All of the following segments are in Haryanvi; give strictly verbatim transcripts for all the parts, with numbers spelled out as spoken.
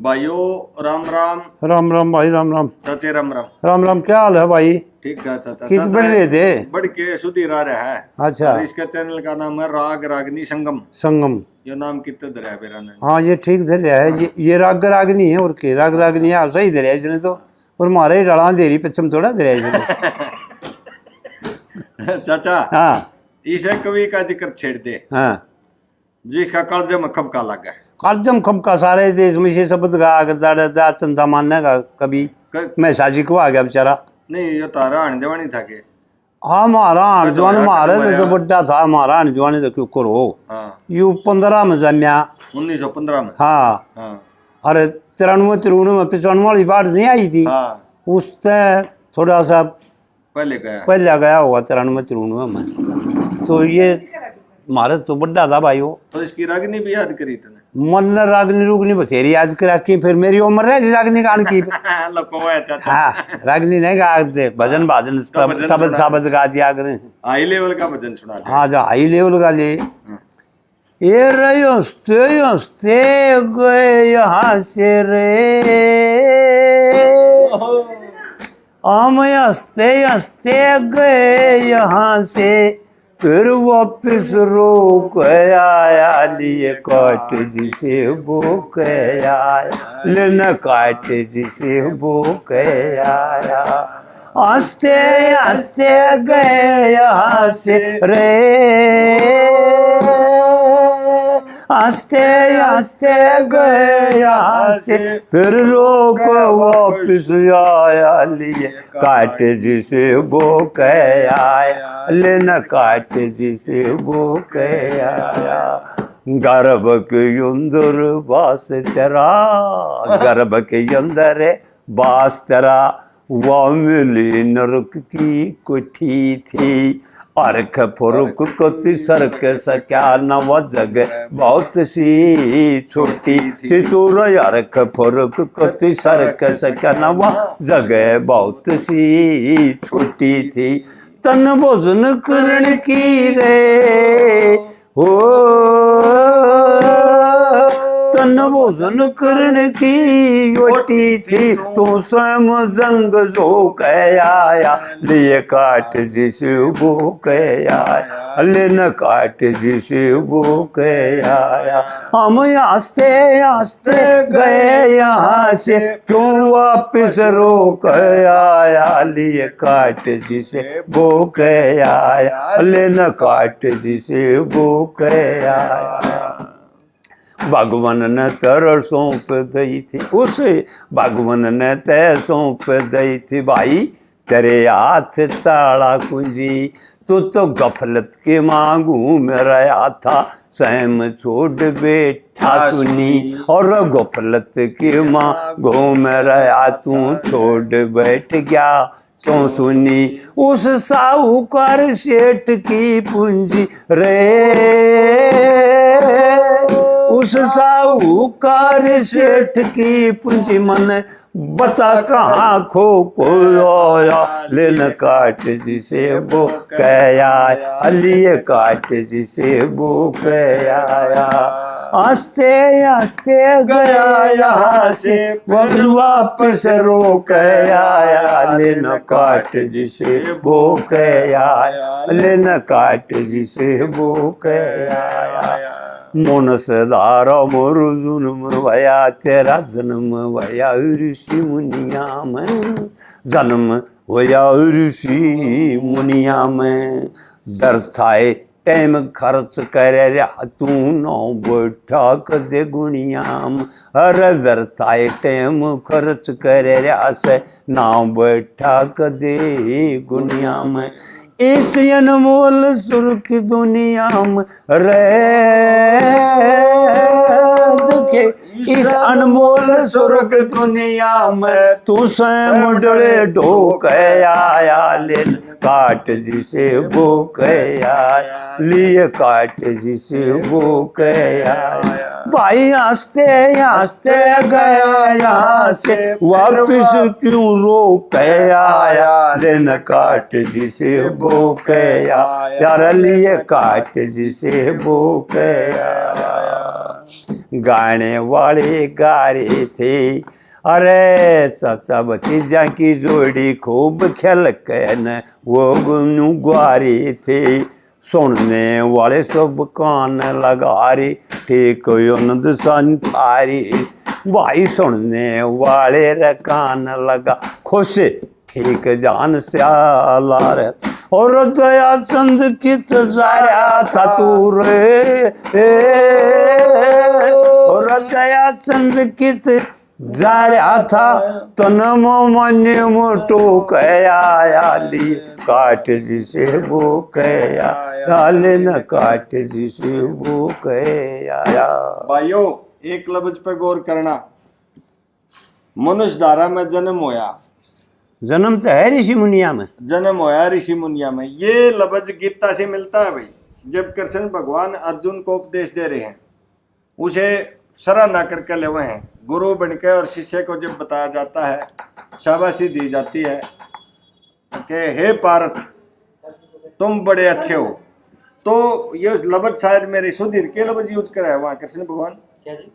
भाइयों, राम राम। राम राम भाई, राम राम। चाचे, राम राम। राम राम, क्या हाल है भाई? ठीक है चाचा। किस चाचा, बढ़ रहे थे? बढ़ के सुधीर आ रहा है। अच्छा। और इसका चैनल का नाम है राग रागनी संगम। संगम। ये नाम कितने धरया है बेरा ने? हाँ, ये ठीक धरया है। ये, ये राग रागनी है, और के राग रागनी है, सही धरया है इसने तो। और मारे ही डाला देरी पच्छम थोड़ा धरया है इसने। चाचा। हाँ। इसे कवि का जिक्र छेड़ दे। हाँ। जिसका कालजे में खपका लागे। कालजे में खपका, सारे देश में से शब्द गा कर दाड़ा दा चंदा मानने का कभी। क- मैं साजी को आ गया बेचारा। नहीं, ये तो हरा आने देवानी था के? हाँ, म्हारा आने तो देवानी, हरा म्हारे तो जो बड्डा था, म्हारा आने देवानी तो क्यों करो? हाँ। यू पन्द्रह में जम्या। उन्नीस सौ पन्द्रह में। हाँ। हाँ। अरे, तिरानवे तिरुनवे में पिचानवे वाली बाढ़ नहीं आई थी? हाँ। उससे थोड़ा सा पहले गया। पहले गया होगा तिरानवे तिरुनवे में। तो ये म्हारे तो बड्डा था भाई वो। तो इसकी रागनी भी याद करी तने? मन ने रागनी रुगनी बथेरी याद करा की, फिर मेरी उम्र रह रही रागनी गान की। लको है चाचा। हाँ, रागनी नहीं गा दे, भजन भाजन तो सब-, भजन सबद सुना। सबद गा दिया करें। हाई लेवल का भजन सुना दे। हाँ, जा हाई लेवल का ले। हाँ। ये रे हंसते हंसते गए यहाँ से रे, हम हंसते हंसते गए यहाँ से, फिर वापस रो के आया, लिए काट जिसे वो के आया, लेना काट जिसे वो के आया। हंसते हंसते गए यहाँ से रे, हंसते हंसते गए यहाँ से, फिर रो के वापस आया, लिए काट जिसे वो के आया, लेना काट जिसे वो के आया। गर्भ के अंदर बास तेरा, गर्भ के अंदर बास तेरा, वा मिली नरक की कोठी थी। अरख फुरक कति सरक सक्या न, वा जगह बहुत सी छोटी थी। तू रे अरख फुरक कति सरक सक्या न, वा जगह बहुत सी छोटी थी। तन भोजन करण की रे, ओ, तन भोजन करण की ओटी थी, तू स्वयं जंग जो के आया, लिए काट जिसे वो के आया, लेन काट जिसे वो के आया। हम हंसते हंसते गए यहाँ से, क्यों वापस रो के आया, लिए काट जिसे वो के आया, लेन काट जिसे वो के आया। भगवान ने तेरे सौंप दी थी, उस भगवान ने ते सौंप दी थी भाई, तेरे हाथ ताला कुंजी। तू तो गफलत के मां घूम रहा था, स्वयं छोड़ बैठा सुनी, और गफलत के मां घूम रहा तू छोड़ बैठ गया क्यों सुनी। उस साहूकार सेठ की पूंजी रे, उस साहूकार सेठ की पूंजी, मन बता कहाँ खो को आया, लेन काट जिसे वो के आया, लिए काट जिसे वो के आया। हंसते हंसते गया यहाँ से, बस वापस रो के आया, लेन काट जिसे वो के आया, लेन काट जिसे वो के आया। मोनसदारा मोर जन्म भया, तेरा जन्म भया ऋषि मुनिया में, जन्म होया ऋषि मुनिया में। व्यर्थाए टाइम खर्च कर रहा तू, ना बैठा कदे गुनिया में। अरे व्यर्थाए टाइम खर्च कर रहा से, ना बैठा कदे गुनिया में। इस अनमोल सुर की दुनिया में रह के, इस अनमोल सुर की दुनिया में तू से मुंडले ढो के आया, लेन काट जिसे वो के आया, लिए काट जिसे वो के आया। भाई हंसते हंसते गया यहाँ से, वापस क्यों रो के आया, लेन काट जिसे वो के आया, यार लिए काट जिसे वो के आया। गाने वाले गा रहे थे। अरे चाचा भतीजा की जोड़ी खूब खेल के न वो गुनू गा रहे थे। सुनने वाले सब कान लगा रे, ठीक यो नद संसारी। भाई सुनने वाले रे कान लगा, खुश ठीक जान स्याला रे। और दया चंद कित जा रहा था तू रे, ए, और दया चंद कित जा रहा था, तन मन मोटो कया आली, काट जिसे वो कया आले न, काट जिसे वो कया। भाइयों, एक लफ्ज पे गौर करना। मनुष्य धारा में जन्म होया। जन्म तो है ऋषि मुनिया में। जन्म होया ऋषि मुनिया में। ये लफ्ज गीता से मिलता है भाई। जब कृष्ण भगवान अर्जुन को उपदेश दे रहे हैं, उसे सराहना करके लेवे हैं। गुरु बनके और शिष्य को जब बताया जाता है, शाबाशी दी जाती है कि हे पार्थ, तुम बड़े अच्छे हो, तो ये लफ्ज शायद मेरे सुधीर के लफ्ज यूज करा है वहाँ कृष्ण भगवान। क्या जी?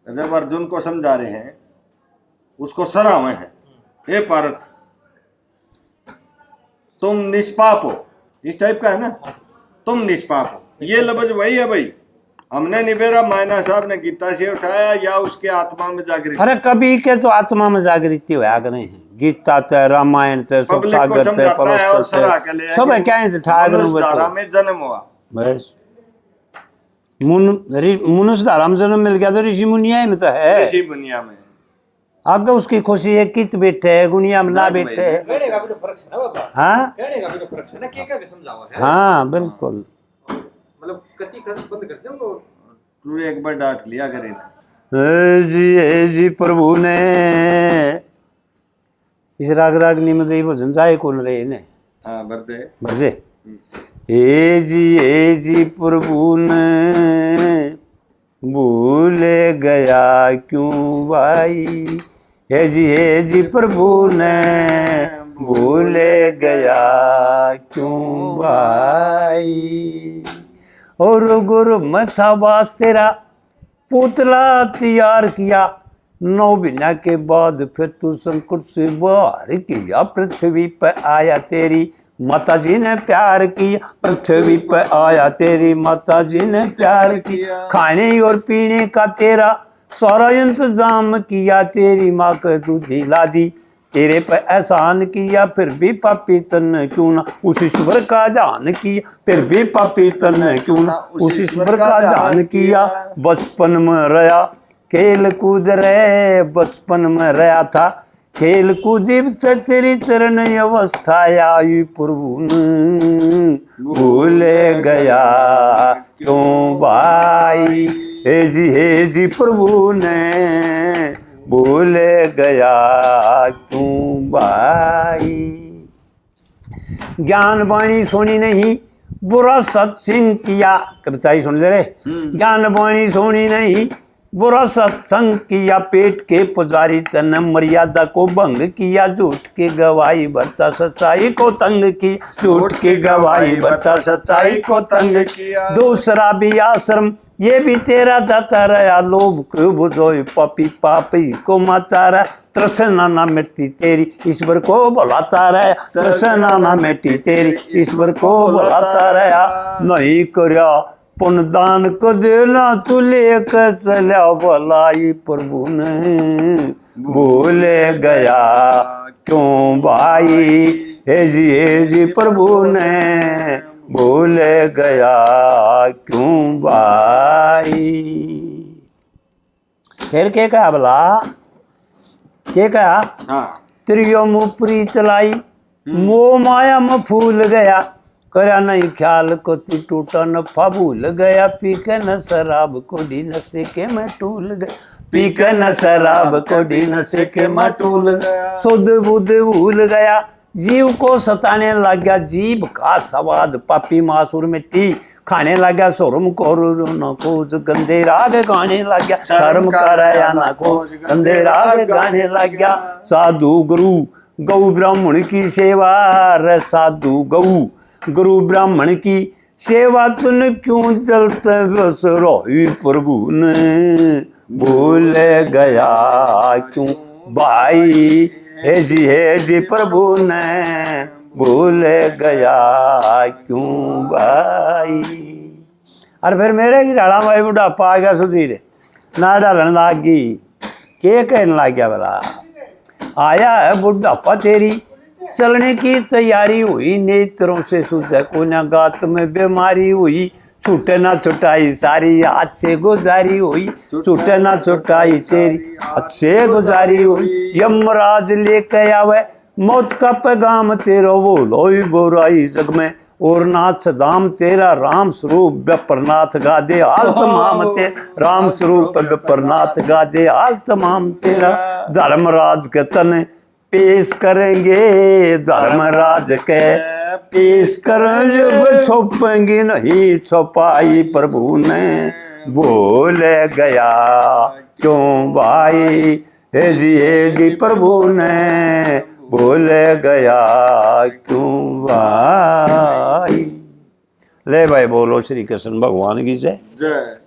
जब अर्जुन को समझा रहे हैं, उसको सराहवे हैं, हे पार्थ, तुम निष्पाप हो, इस टाइप का है ना, तुम निष्पाप हो। ये लफ्ज वही है भाई। हमने निबेरा मायना साहब ने गीता से उठाया या उसके आत्मा में जागृत? अरे कभी के तो आत्मा में जागृति होया करे हैं। गीता ते, रामायण ते, सुख पब्लिक को सागर ते, समझाता है और पलस्तर सराह के ते, लिए सब है क्या है, ठाकर मनुष्य में धारा बच्चों। में जन्म हुआ। बस। मुन-, रि-, मनुष्य धारा में जन्म मिल गया तो ऋषि मुनिया में तो है। ऋषि मुनिया में। आगे उसकी खुशी है, कित बैठे है, गुनिया में ना बैठे है। कहने का भी तो फर्क है ना बाबा। हाँ? कहने का भी तो फर्क है ना, के का भी समझावा है। हाँ, बिल्कुल। मतलब, कति कर, बंद कर दे वो। तू एक बार डांट लिया करे ना। हे जी, हे जी, प्रभु ने इस राग रागनी में तो ये भजन जाए कौन रहे ने? हाँ, भर दे। भर दे। हम्म। हे जी, हे जी, प्रभु ने भूल गया क्यों भाई? हे जी, हे जी, प्रभु ने भूल गया क्यों भाई? और गुरु मथा बास तेरा पुतला तैयार किया, नौ महीना के बाद फिर तू संकट से बाहर किया, पृथ्वी पे आया, तेरी माता जी ने प्यार किया, पृथ्वी पे आया, तेरी माता जी ने प्यार किया, खाने और पीने का तेरा सारा इंतजाम किया, तेरी माँ के दूधी ला दी, तेरे पे एहसान किया, फिर भी पापी तन्ने क्यों ना उस ईश्वर का ध्यान किया, फिर भी पापी तन्ने क्यों ना उस ईश्वर का ध्यान किया। बचपन में रहा खेल कूद रे, बचपन में रहा था खेल कूद, इब ते तेरी तरण अवस्था आई, प्रभु ने भूल गया क्यों भाई? हे जी, हे जी, प्रभु ने भूल गया क्यों भाई? ज्ञान वाणी सुनी नहीं, बुरा सत्संग किया। कविता ही सुन ले रे। हम्म। ज्ञान वाणी सुनी नहीं, बुरा सत्संग किया, पेट के पुजारी तन्ने मर्यादा को भंग किया, झूठ की गवाही भरता सच्चाई को तंग किया, झूठ की गवाही भरता सच्चाई को तंग किया। दूसरा भी आश्रम ये भी तेरा दाता रहा, लोभ क्रोध बुझाए पापी, पापी को माता रहा। तृष्णा ना मिटती तेरी, ईश्वर को बुलाता रहा। तृष्णा ना मिटती तेरी, ईश्वर को बुलाता रहा। नहीं करया पुण्य दान कदे ना, तू लेके चला भलाई, प्रभु ने भूल गया क्यों भाई? हे जी, हे जी, प्रभु ने भूल गया क्यों भाई? फिर के कहा भला? के कहा? हाँ। त्रियो मुँह प्रीत लाई, हम्म। मोह माया में फूल गया, करया नहीं ख्याल कोती टूटा नफा भूल गया, पी के न शराब कोड़ी नशे के मैं टूल गया, पी के न शराब कोड़ी नशे के मैं टूल गया, सुध बुध भूल गया, जीव को सताने लग गया, जीभ का स्वाद पापी मासुर मिट्टी खाने लग गया, शर्म करो ना कुछ गंदे राग गाने लग गया, शर्म कर या ना कुछ गंदे राग गाने लग गया। साधु गुरु गौ ब्राह्मण की सेवा रे, साधु गौ गुरु ब्राह्मण की सेवा तन क्यों जलते बस रोई प्रभु ने भूल गया क्यों भाई। हे जी, हे जी प्रभु ने भूल गया क्यों भाई। और फिर मेरे की ढाला भाई बुढ़ापा आ गया सुधीर, ना ढालन लाग गई। के कहने लाग गया भला? आया है बुढ़ापा तेरी, चलने की तैयारी हुई, नेत्रों से सूझे कोन्या, गात में बीमारी हुई, छूटे ना छुटाई सारी, हाथ से गुजारी हुई, छूटे ना छुटाई तेरी, हाथ से गुजारी हुई। यमराज लेके आवे मौत का पैगाम तेरो, वो लोई बुराई जग में और नाथ धाम तेरा, राम स्वरूप विप्रनाथ गा दे हाल तमाम ते, राम स्वरूप विप्रनाथ गा दे हाल तमाम तेरा। धर्मराज के तने पेश करेंगे, धर्मराज के पेश करेंगे, वो छुपेंगे नहीं छुपाई प्रभु ने भूल गया क्यों भाई। हे जी, हे जी प्रभु ने भूल गया क्यों भाई। ले भाई बोलो श्री कृष्ण भगवान की जय। जय।